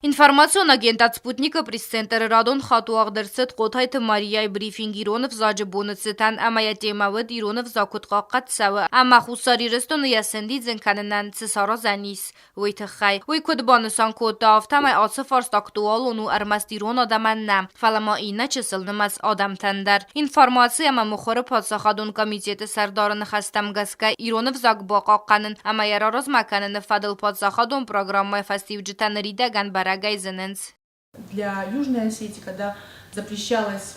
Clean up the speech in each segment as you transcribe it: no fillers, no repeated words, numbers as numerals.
Информацион агентад «Спутник»-ы пресс-центры радон хатт уагъд ӕрцыд Хъотайты Марияйы брифинг ирон ӕвзаджы боны цытӕн ӕмӕ йӕ темӕ уыд «Ирон ӕвзаг куыд хъахъхъӕд цӕуы ӕмӕ Хуссар Ирыстоны йӕ сӕндидзын кӕнынӕн цы саразӕн ис, уый тыххӕй». Уый куыд банысан кодта, афтӕмӕй ацы фарст актуалон у ӕрмӕст ирон адӕмӕн нӕ, фӕлӕ ма иннӕ чысылнымӕц адӕмтӕн дӕр. Информаци ӕмӕ мыхуыры паддзахадон комитеты сӕрдары ныхӕстӕм гӕсгӕ ирон ӕвзаг бахъахъхъӕнын ӕмӕ йӕ раразмӕ кӕныны фӕдыл паддзахадон программӕйы фӕстиуджытӕ ныридӕгӕн бӕрӕгӕй зынынц. Для Южной Осетии, когда запрещалось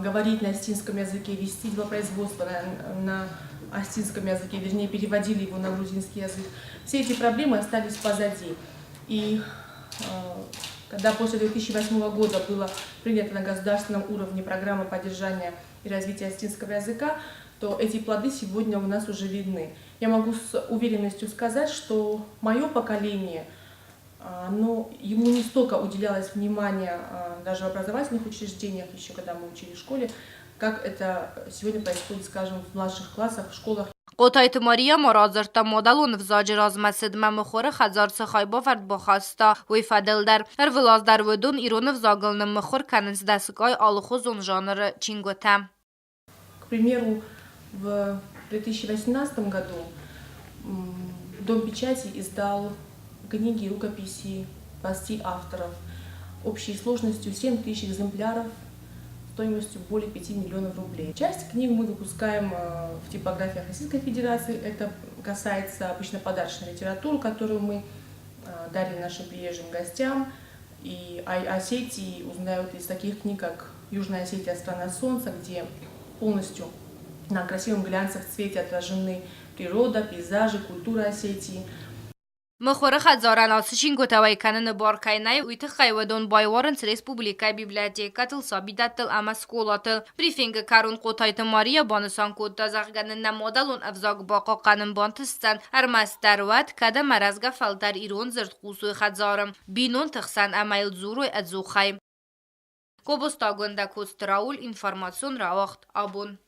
говорить на осетинском языке, вести делопроизводство на осетинском языке, вернее, переводили его на грузинский язык, все эти проблемы остались позади. И когда после 2008 года была принята на государственном уровне программа поддержания и развития осетинского языка, то эти плоды сегодня у нас уже видны. Я могу с уверенностью сказать, что мое поколение, но ему не столько уделялось внимания даже в образовательных учреждениях, еще когда мы учили в школе, как это сегодня происходит, скажем, в младших классах, в школах. Хъотайты Мария ма радзырдта мадӕлон ӕвзаджы размӕцыдмӕ мыхуыры хӕдзар цы хайбавӕрд бахаста, уый фӕдыл дӕр. Ӕрвылаз дӕр уыдон ирон ӕвзагыл ныммыхуыр кӕнынц дӕсгай алыхуызон жанры чингуытӕ. К примеру, в 2018 году Дом печати издал книги и рукописи 20 авторов общей сложностью 7 тысяч экземпляров стоимостью более 5 миллионов рублей. Часть книг мы выпускаем в типографиях Российской Федерации. Это касается обычно подарочной литературы, которую мы дарим нашим приезжим гостям. И о Осетии узнают из таких книг, как «Южная Осетия. Страна солнца», где полностью на красивом глянце в цвете отражены природа, пейзажи, культура Осетии. Мыхуыры хӕдзарӕн ацы чингуытӕ уӕй кӕныны бар кӕй нӕй, уый тыххӕй уыдон байуарынц республикӕйы библиотекӕтыл, сабидӕттыл ӕмӕ скъолатыл. Брифингы кӕрон Хъотайты Мария банысан кодта, зӕгъгӕ нын нӕ мадӕлон ӕвзаг бахъахъхъӕнын бантысдзӕн ӕрмӕстдӕр уӕд, кӕд ӕмӕ рӕзгӕ фӕлтӕр ирон дзырд хъусой хӕдзары, бинонты хсӕн ӕмӕ йыл дзурой ӕдзухӕй. Кобоста Гундакоцты Рауль, информацион рауагъд «Абон».